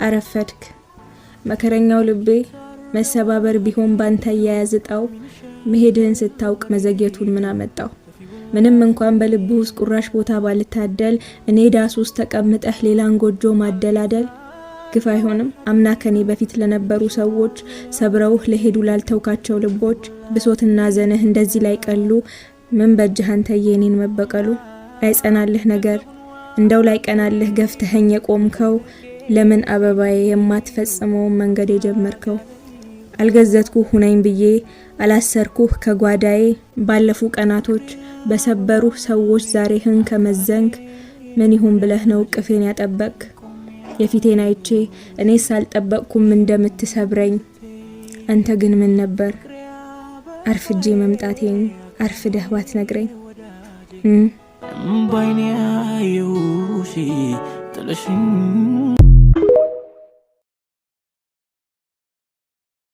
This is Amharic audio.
አረፈድክ መከረኛው ልቤ፣ መሰባበር ቢሆን ባንተ አያያዝ እጣው፣ መሄድህን ስታውቅ መዘግየቱን ምን አመጣው? ምንም እንኳን በልብህ ውስጥ ቁራሽ ቦታ ባልታደል፣ እኔ ዳስ ውስጥ ተቀምጠህ ሌላን ጎጆ ማደላደል ግፍ አይሆንም? አምና ከኔ በፊት ለነበሩ ሰዎች፣ ሰብረውህ ለሄዱ ላልተውካቸው ልቦች፣ ብሶትና ሐዘንህ እንደዚህ ላይ ቀሉ፣ ምን በጅህ አንተዬ እኔን መበቀሉ? ላይጸናልህ ነገር እንደው ላይ ቀናልህ ገፍተኸኝ የቆምከው፣ ለምን አበባዬ የማትፈጽመውን መንገድ የጀመርከው? አልገዘትኩህ ሁነኝ ብዬ፣ አላሰርኩህ ከጓዳዬ። ባለፉ ቀናቶች በሰበሩህ ሰዎች ዛሬህን ከመዘንክ፣ ምን ይሁን ብለህ ነው እቅፌን ያጠበቅክ? የፊቴን አይቼ እኔስ አልጠበቅኩም እንደምትሰብረኝ። አንተ ግን ምን ነበር አርፍጄ መምጣቴን አርፍደህ ባትነግረኝ? ባይኔ ያየሁሽ ጥለሽኝ።